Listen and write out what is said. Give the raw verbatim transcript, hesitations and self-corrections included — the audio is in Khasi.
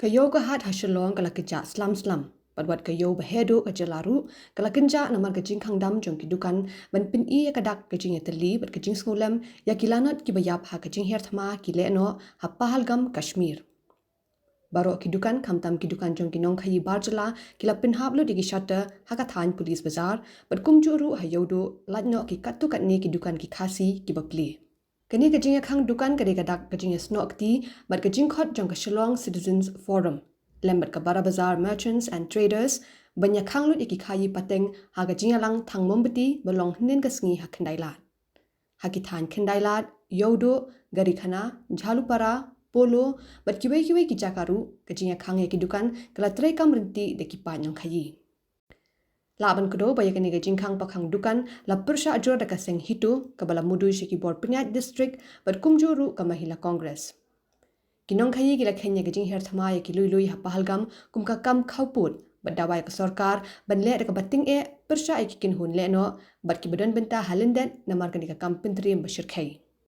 Ka ïew ka hat ha Shillong ka la kynjah slem slem bad wat ka ïew ba heh duh ka jylla ruh ka la kynjah namar ka jingkhang dam jong ki dukan ban pyni ïa ka dak ka jingïatylli bad ka jingsngewlem ïa ki lanot kiba ïap ha ka jinghiar thma ki lehnoh ha Pahalgam, Kashmir. Baroh ki dukan khamtam ki dukan jong ki nongkhaïi bar jylla ki la pynhap lut ïa ki shutter ha ka thaiñ Police Bazar bad kumjuh ruh ha Ïewduh lait noh ki katto katne ki dukan ki Khasi kiba plie. Kane ka jingïakhang dukan ka dei ka dak ka jingïasnoh kti bad ka jingkhot jong ka Shillong Citizens Forum lem bad ka Barabazar Merchants and Traders ban ïakhang lut ïa ki khaïi pateng ha ka jingïalang thang mombati ba long hynnin ka sngi ha Khyndailad. Ha ki thaiñ Khyndailad, Ïewduh, Garikhana, Jhalupara, Polo bad kiwei kiwei ki jaka ruh ka jingïakhang ïa ki dukan ka la treikam ryntih da ki paid nongkhaïi. Lah ban kdew ba ïa kane ka jingkhang pakhang dukan la pyrshah jur da ka seng HITO kaba la mudui sha ki bor pynïaid district bad kumjuh ruh ka Mahila Congress. Ki nongkhaïi ki la kheiñ ïa ka jinghiar thma ïa ki lui lui ha Pahalgam kum ka kam khawpud bad dawa ïa ka sorkar ban leh da kaba tyngeh pyrshah ïa ki kynhun lehnoh bad kiba don bynta ha lyndet namar kane ka kam pyntriem ba shyrkhei.